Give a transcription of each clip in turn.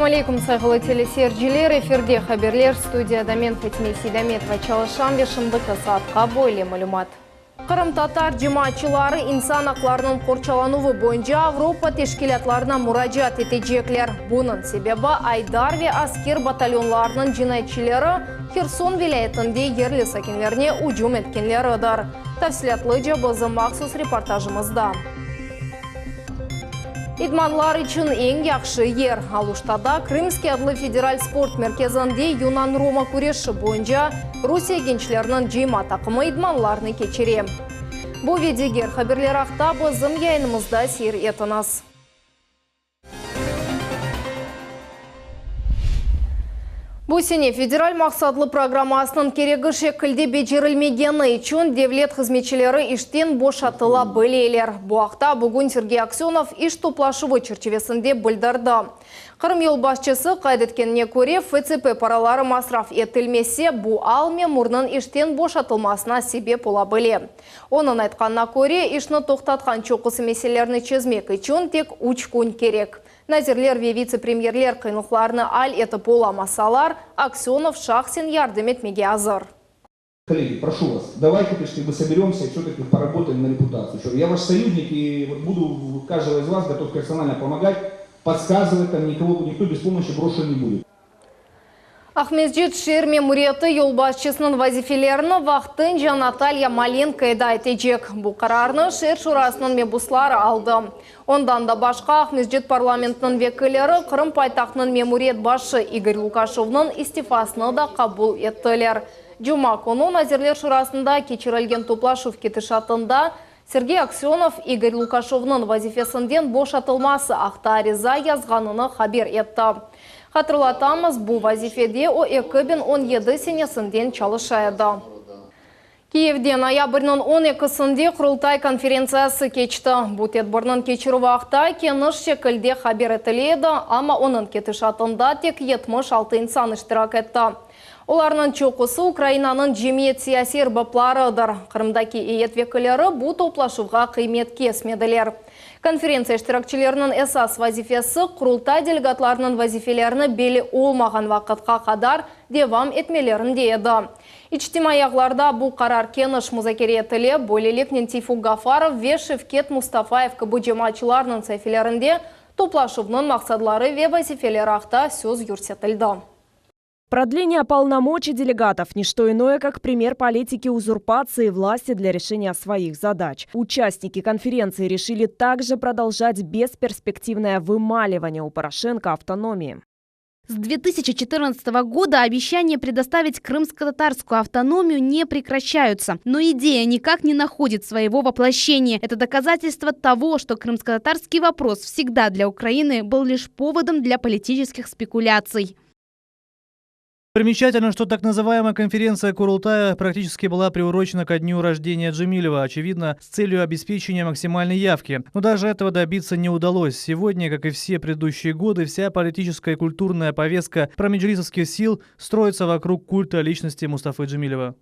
Selâm aleyküm, sayğılı teleseyirciler! Efirde haberler, studiyada men, Fatime Seydametova, çalışam ve şimdiki saatqa böyle malümat. Qırımtatar cemaatçıları insan aqlarınıñ qorçalanuvı boyunca Avropa teşkilâtlarına muracaat etecekler. Bunıñ sebebi, Aydar ve Asker batalyonlarınıñ cinayetçileri Herson vilâyetinde yerli sakinlerine ücüm etkenleridir. Tafsilâtlıca bizim mahsus reportajımızda. İdmanlar içün eñ yahşı yer, Aluştada Krımskiy adlı federal sport merkezinde yunan-roma küreşi boyunca Rusiye gençleriniñ cıyma taqımı idmanlarnı keçire. Bu ve diger haberler aqta bizim yayınımızda seyir etiñiz. Bu sene federal maqsatlı programmasınıñ keregi şekilde becerilmegeni içün devlet hızmetçileri işten boşatıla bileler. Bu aqta bugün Sergey Aksönov iş toplaşuvı çerçivesinde bildirdi. Qırım yolbaşçısı qayd etkenine köre, FTP paraları masraf etilmese, bu al memurnıñ işten boşatılmasına sebep ola bile. Onıñ aytqanına köre, işni toqtatqan çoqusı meselelerni çezmek içün tek üç kün kerek. Nazirler ve vitse-premyerler qıyınlıqlarnı al etip olamasalar, Aksönov şahsen yardım etmege azır. Коллеги, прошу вас, давайте мы соберемся и все-таки поработаем на репутацию. Я ваш союзник и вот буду каждого из вас готов персонально помогать, подсказывать, там никого, никто без помощи брошен не будет. Aqmescit şeer memuriyeti yolbaşçısınıñ vazifelerini vaqtınca Natalya Malenko eda etecek. Bu qararnı şeer şurasınıñ mebusları aldı. Ondan da başqa, Aqmescit parlamentiniñ vekilleri Qırım paytahtınıñ memuriyet başı İgor Lukaşevniñ istifasını da qabul ettiler. Cuma künü Nazirler Şurasında keçirilgen toplaşuv ketişatında Sergey Aksönov, İgor Lukaşevniñ vazifesinden boşatılması aqta ariza yazğanını haber etti. Hatırlatamız, bu vazifede o 2017 senesinden çalışa edi. Kiyevde noyabrniñ on ekisinde Qurultay konferentsiyası keçti. Bu tedbirniñ keçirüvi aqta keniş şekilde haber etile edi, amma onıñ ketişatında tek 76 insan iştirak etti. Olarnıñ çoqusı Ukrainanıñ cemiyet-siyasiy erbaplarıdır. Qırımdaki eyyet vekilleri bu toplaşuvğa qıymet kesmediler. Konferentsiya iştirakçileriniñ esas vazifesi, Qurultay delegatlarınıñ vazifelerini belli olmağan vaqıtqa qadar devam etmelerinde edi. İçtimaiy ağlarda bu qarar keniş muzakere etile, böyleliknen Teyfuk Gafarov ve Şevket Mustafayev kibi cemaatçılarnıñ saifelerinde toplaşuvnıñ maqsadları ve vazifeleri aqta söz yürsetildi. Продление полномочий делегатов – не что иное, как пример политики узурпации власти для решения своих задач. Участники конференции решили также продолжать бесперспективное вымаливание у Порошенко автономии. С 2014 года обещания предоставить крымско-татарскую автономию не прекращаются. Но идея никак не находит своего воплощения. Это доказательство того, что крымско-татарский вопрос всегда для Украины был лишь поводом для политических спекуляций. Примечательно, что так называемая конференция Курултая практически была приурочена ко дню рождения Джемилева, очевидно, с целью обеспечения максимальной явки. Но даже этого добиться не удалось. Сегодня, как и все предыдущие годы, вся политическая и культурная повестка промеджлисовских сил строится вокруг культа личности Мустафы Джемилева.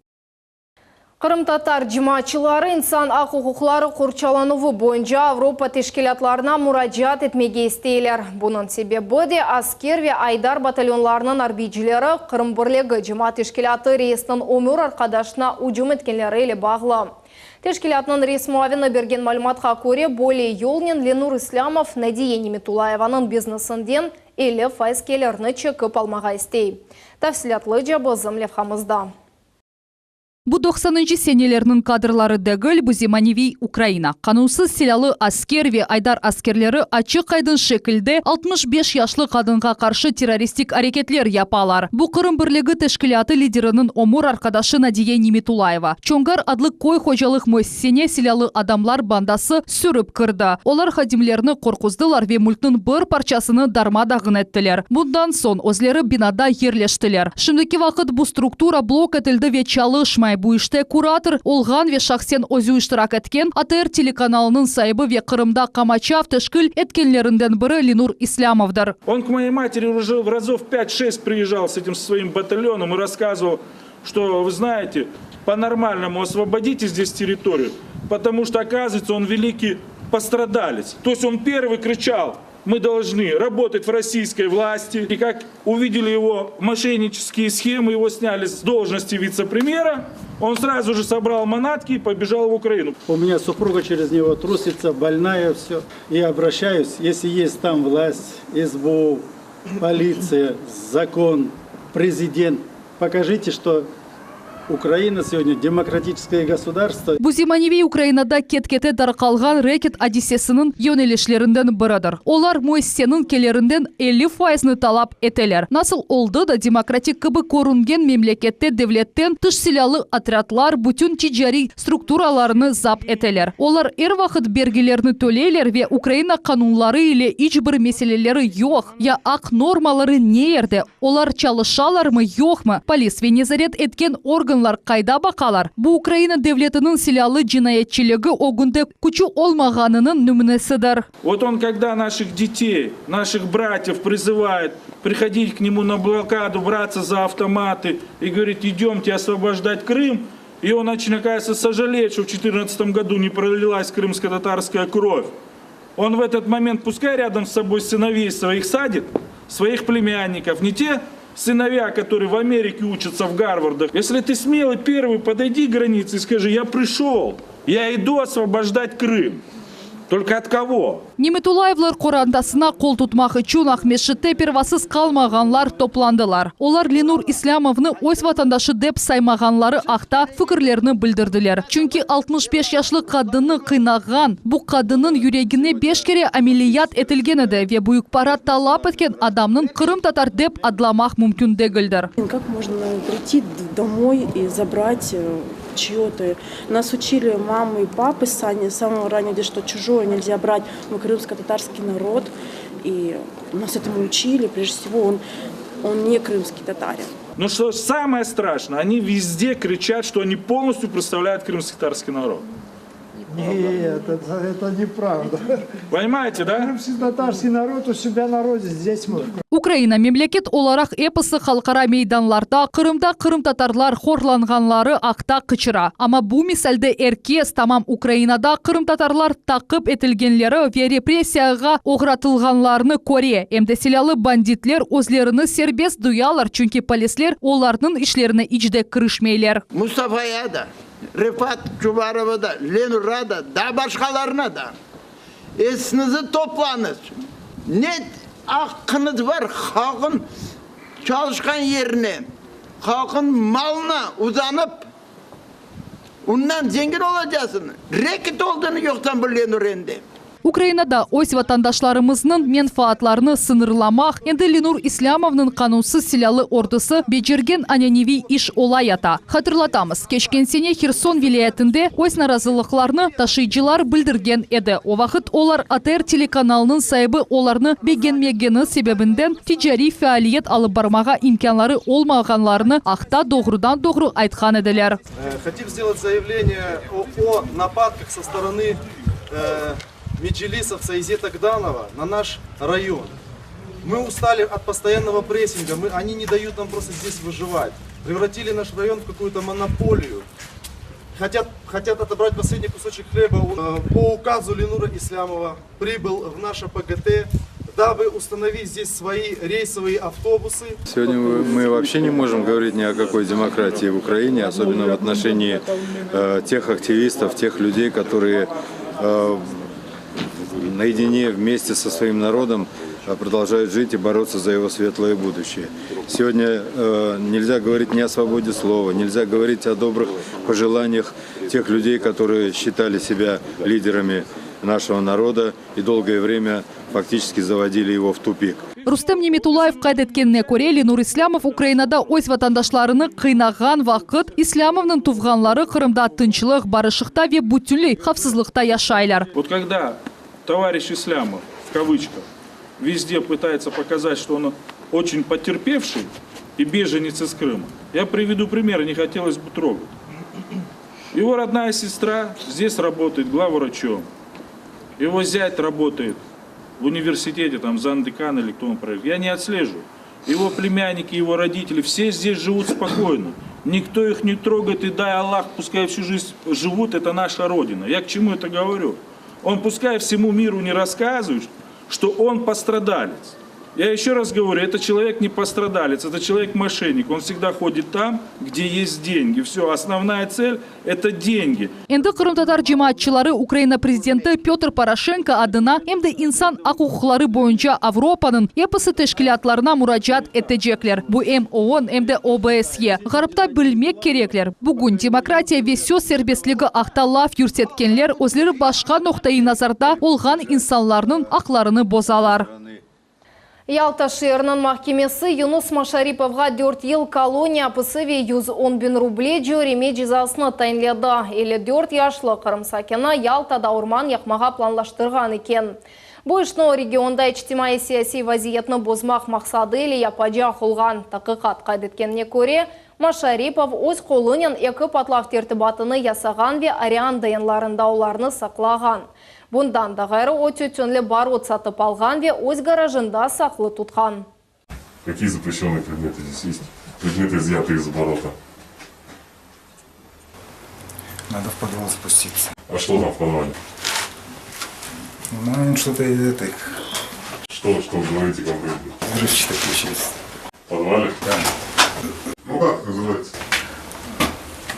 Qırımtatar cemaatçıları insan aq-uquqları qorçalanuvı boyunca Avropa teşkilâtlarına muracaat etmege isteyler. Bunıñ sebebi de Asker ve Aydar batalyonlarınıñ arbiycileri Qırım birligi cemaat teşkilâtı reisiniñ ömür arqadaşına ücüm etkenleri ile bağlı. Teşkilâtnıñ reis muavini bergen malümatqa köre, böyle yolnen Lenur İslâmov Nadiye Nimetulayevanıñ biznesinden 50% kelirni çekip almağa istey. Tafsilâtlıca bizim levhamızda. Bu doqsanıncı senelerniñ kadrları degil, bu zemaneviy Ukraina. Qanunsız silâlı Asker ve Aydar askerleri açıq-aydın şekilde 65 yaşlı qadınğa qarşı terroristik areketler yapalar. Bu Qırım birligi teşkilâtı lideriniñ ömür arqadaşı Nadiye Nimetulayeva. Çongar adlı köy hocalıq müessisene silâlı adamlar bandası sürip kirdi. Olar hadimlerni qorquzdılar ve mülkniñ bir parçasını darma-dağın ettiler. Bundan soñ özleri binada yerleştiler. Şimdiki vaqıt bu struktura blok etildi ve çalışmay. Bu işte kurator olğan ve şahsen özü iştirak etken ATR telekanalınıñ saibi ve Qırımda qamaçav teşkil etkenlerinden biri Lenur İslâmovdır. Он к моей матери уже разов пять-шесть приезжал с этим своим батальоном и рассказывал, что, вы знаете, по-нормальному освободите здесь территорию, потому что, оказывается, он великий пострадалец. То есть он первый кричал. Мы должны работать в российской власти. И как увидели его мошеннические схемы, его сняли с должности вице-премьера, он сразу же собрал манатки и побежал в Украину. У меня супруга через него трусится, больная, все. И обращаюсь, если есть там власть, СБУ, полиция, закон, президент, покажите, что Украина сегодня демократическое государство. Bu zemaneviy Ukrainada ket-kete darqalğan reket adisesiniñ yönelişlerinden biridir. Olar müessiseniñ kelirinden 50 faizni talap eteler. Nasıl oldı da demokratik kibi körüngen memlekette devletten tış silâlı otrâdlar bütün ticariy strukturalarını zapt eteler. Olar er vaqıt bergilerni töleyler ve Ukraina qanunları ile iç bir meseleleri yoq. Ya aq normaları ne yerde? Olar çalışalarmı, yoqmı? Polis ve nezaret etken organlar qayda baqalar? Bu Ukraina devletiniñ silâlı cinayetçiligi ögünde küçü olmağanınıñ nümünesidir. Вот он, когда наших детей, наших братьев призывает приходить к нему на блокаду, браться за автоматы и говорит, идемте освобождать Крым, и он очень, оказывается, сожалеет, что в 2014 году не пролилась крымско-татарская кровь. Он в этот момент, пускай рядом с собой сыновей своих садит, своих племянников, не те сыновья, которые в Америке учатся в Гарвардах. Если ты смелый первый, подойди к границе и скажи, я пришел, я иду освобождать Крым. Только от кого? Nimetulayevler qorantasına qol tutmaq içün Aqmescitte pervasız qalmağanlar toplandılar. Olar Lenur İslâmovnı öz vatandaşı dep saymağanları aqta fikirlerini bildirdiler. Çünki 65 yaşlı qadınnı qıynağan, bu qadınnıñ yüregine beş kere ameliyat etilgen edi ve büyük para talap etken adamnıñ qırımtatar dep adlamaq mümkün degildir. Как можно прийти домой и забрать э, чье-то? Нас учили мамы и папы с самого раннего детства, что чужое нельзя брать. Мы крымско-татарский народ, и нас этому учили. Прежде всего, он, он не крымский татарин. Но что самое страшное, они везде кричат, что они полностью представляют крымско-татарский народ. Нет, это, это неправда. Понимаете, да? Крымский татарский народ у себя на родине, здесь мы. Ukraina memleket olaraq episi halqara meydanlarda Qırımda qırımtatarlar horlanğanları aqta qıçıra. Amma bu misalde er kes tamam Ukrainada qırımtatarlar taqip etilgenleri ve repressiyağa oğratılğanlarını köre. Em de silâlı banditler özlerini serbest duyalar, çünki polisler olarnıñ işlerine iç de kirişmeyler. Mustafa'ya da, Refat Çubarov'a da, Lenur'a da, da başqalarına da. Esiñizni toplañız. Ne aqqıñız bar halqnıñ çalışqan yerine, halqnıñ malına uzanıp, ondan zengin olacaqsıñ. Reket olduğunu yoqsan bu Lenur endi. Ukrainada öz vatandaşlarımıznıñ menfaatlarını sıñırlamaq, endi Lenur İslâmovnıñ qanunsız silâlı ordusı becergen ananeviy iş olayata. Hatırlatamız, keçken sene Herson vilâyetinde öz narazılıqlarını taşıyıcılar bildirgen edi. O vaqıt olar ATR telekanalınıñ saibi olarnı begenmegeni sebebinden ticariy faaliyet alıp barmağa imkânları olmağanlarını aqta doğrudan-doğru aytqan ediler. Э, Хотим сделать заявление о, о нападках со стороны э, меджелисовца Изета Гданова на наш район. Мы устали от постоянного прессинга, мы, они не дают нам просто здесь выживать. Превратили наш район в какую-то монополию. Хотят, хотят отобрать последний кусочек хлеба. Э, По указу Ленура Ислямова прибыл в наше ПГТ, дабы установить здесь свои рейсовые автобусы. Сегодня мы мы вообще не можем говорить ни о какой демократии в Украине, особенно в отношении э, тех активистов, тех людей, которые э, наедине вместе со своим народом э, продолжают жить и бороться за его светлое будущее. Сегодня э, нельзя говорить ни о свободе слова, нельзя говорить о добрых пожеланиях тех людей, которые считали себя лидерами нашего народа и долгое время фактически заводили его в тупик. Rustem Nimetulayev qayd etkenine köre Lenur İslâmov Ukrainada öz vatandaşlarını qıynağan vaqıt İslâmovnıñ tuvğanları Qırımda tınçlıq, barışıqta ve bütünley havfsızlıqta yaşaylar. Вот когда товарищ Ислямов, в кавычках, везде пытается показать, что он очень потерпевший и беженец из Крыма, я приведу пример, не хотелось бы трогать. Его родная сестра здесь работает главврачом. Его зять работает в университете, там, замдекана или кто он проект. Я не отслеживаю. Его племянники, его родители, все здесь живут спокойно. Никто их не трогает, и дай Аллах, пускай всю жизнь живут, это наша Родина. Я к чему это говорю? Он пускай всему миру не рассказывает, Что он пострадалец. Я еще раз говорю, это человек не пострадалец, это человек-мошенник. Он всегда ходит там, где есть деньги. Все, основная цель – это деньги. Endi qırımtatar cemaatçıları Ukraina prezidenti Pötr Poroşenko adına em de insan aq-uquqları boyunca Avropanıñ episi teşkilâtlarına muracaat etecekler. Bu em OON, em de OBSE. Ğarpta bilmek kerekler, bugün demokratiya ve söz serbestligi aqta laf yürsetkenler özleri başqa noqtaiy nazarda olğan insanlarnıñ aqlarını bozalar. Yalta şeeriniñ mahkemesi Yunus Maşaripovğa dört yıl koloniya apisi ve 110 biñ ruble cöreme cezasını tayinledi. 54 yaşlı Qırım sakini Yaltada orman yaqmağa planlaştırğan eken. Bu işni o regionda içtimaiy-siyasiy vaziyetni bozmaq maqsadı ile yapacaq olğan. Taqiqat qayd etkenine köre, Maşaripov öz qolunen eki patlav tertibatını yasağan ve Oreanda yanlarında olarnı saqlağan. Bundan da ğayrı, o tütünli barut satıp alğan ve öz garajında saqlı tutqan. Какие запрещенные предметы здесь есть? Предметы, изъятые из оборота. Надо в подвал спуститься. А что там в подвале? Ну, что-то из этой. Что, что говорите конкретно? Взрывчатых веществ. В подвале? Да. Ну как называется?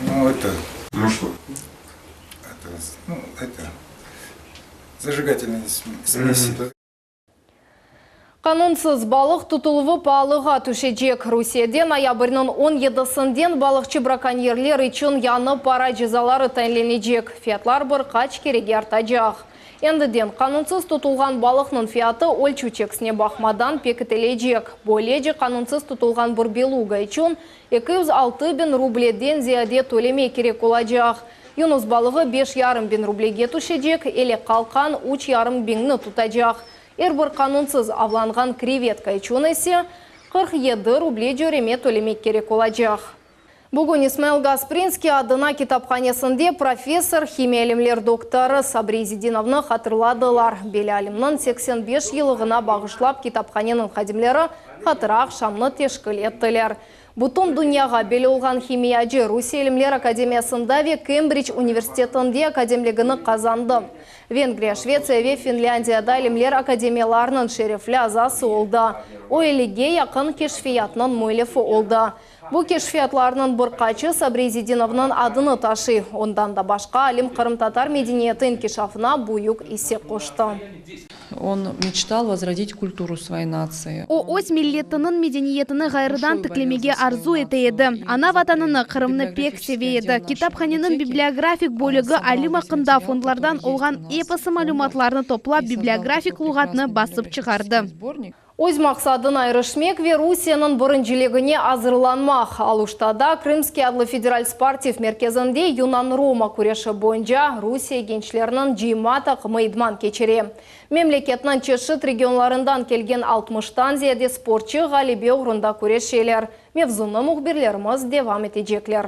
Ну, это... Ну что? Это, ну, это... Зажигательные смеси. Qanunsız balıq tutuluvı paalığa tüşecek. Rusiyede noyabrniñ 17-sinden balıqçı brakonyerler içün yañı para cezaları tayinlenecek. Fiyatlar bir qaç kerege artacaq. Endiden qanunsız tutulğan balıqnıñ fiyatı ölçü çekisine baqmadan pekitilecek. Böylece qanunsız tutulğan bir beluga içün 206 biñ rubleden ziyade tölemek kerek olacaq. Yunus balığı beş yarım biñ rublege tüşecek, elek qalqan üç yarım biñni tutacaq. Er bir qanunsız avlanğan krevetka içün ise 47 ruble cöreme tölemek kerek olacaq. Bugün İsmail Gasprinskiy adına kitaphanesinde professor, himiya ilimler doktorı Sabri İzedinovnı hatırladılar. Belli alimniñ 85 yıllığına bağışlap kitaphaneniñ hadimleri hatıra aqşamnı teşkil ettiler. Bütün dünyağa belli olğan himiyacı Rusiye İlimler Akademiyasında ve Kembric universitetinde akademligini qazandı. Vengriya, Şvetsiya ve Finlândiyada İlimler Akademiyalarınıñ şerefli azası oldı. O, ellige yaqın keşfiyatnıñ müellifi oldı. Bu keşfiyatlarnıñ bir qaçı Sabri İzedinovnıñ adını taşıy. Ondan da başqa alim qırımtatar medeniyeti inkişafına büyük isse qoştı. On meçtal vozrodit kulturu svoey natsii. O, öz milletiniñ medeniyetini ğayrıdan tiklemege arzu ete edi. Ana Vatanını, Qırımnı pek seve edi. Kitaphaneniñ bibliografik bölügi alim aqqında fondlardan olğan episi malümatlarnı toplap, bibliografik luğatnı basıp çıqardı. Öz maqsadına irişmek ve Rusiyeniñ birinciligine azırlanmaq. Aluştada Krımskiy adlı federal sportiv merkezinde yunan-roma küreşi boyunca Rusiye gençleriniñ cıyma taqımı idman keçire. Memleketniñ çeşit regionlarından kelgen altmıştan ziyade sportçı ğalebe oğrunda küreşeler. Mevzunı mühbirlerimiz devam etecekler.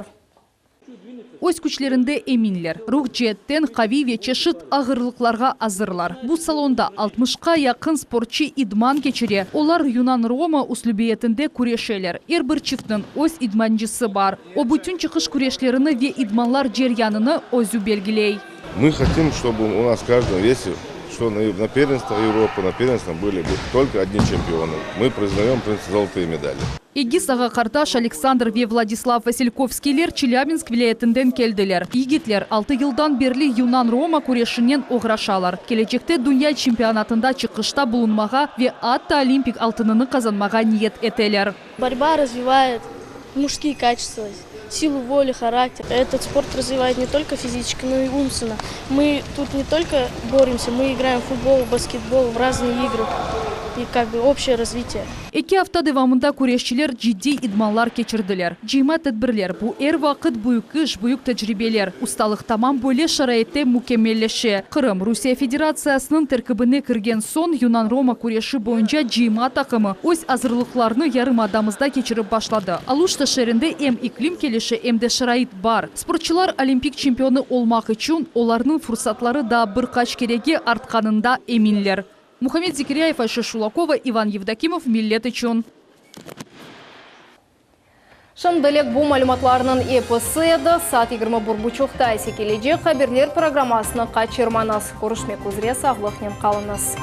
Öz küçlerinde eminler, ruh ceetten qaviy ve çeşit ağırlıqlarğa azırlar. Bu salonda altmışqa yaqın sportçı idman keçire. Olar yunan-roma üslübiyetinde küreşeler. Er bir çiftniñ öz idmancısı bar. O, bütün çıqış küreşlerini ve idmanlar ceryanını özü belgiley. Мы хотим, чтобы у нас в каждом весе, что на первенствах Европы, на первенствах были бы только одни чемпионы. Мы признаем, в принципе, золотые медали. Egiz ağa-qardaş Aleksandr ve Vladislav Vasilkovskiyler Çelâbinsk vilâyetinden keldiler. Yigitler altı yıldan berli yunan-roma küreşinen oğraşalar. Kelecekte dünya çempionatında çıqışta bulunmağa ve atta olimpik altınını qazanmağa niyet eteler. Борьба развивает мужские качества, силу воли, характер. Этот спорт развивает не только физически, но и умственно. Мы тут не только боремся, мы играем в футбол, в баскетбол, в разные игры. И как бы общее развитие. Eki afta devamında küreşçiler ciddiy idmanlar keçirdiler. Cıyma tedbirler, bu er vaqıt büyük iş, büyük tecribeler. Ustalıq tamam böyle şaraitte mükemmelleşe. Qırım Rusiye Federatsiyasınıñ terkibine kirgen soñ yunan-roma küreşi boyunca cıyma taqımı öz azırlıqlarını yarımadamızda keçirip başladı. Aluşta şeerinde em iklim kelişe, em de şarait bar. Sportçılar olimpik çempionı olmaq içün olarnıñ fursatları daa bir qaç kerege artqanında eminler. Muhammed Zekiryayev, Ayşe Şulakova, İvan Yevdokimov, Millet içün. Şimdilik bu malümatlarnıñ episi edi. Saat 21 buçuqta ise kelecek haberler programmasını qaçırmañız. Körüşmek üzre sağlıqnen qalıñız.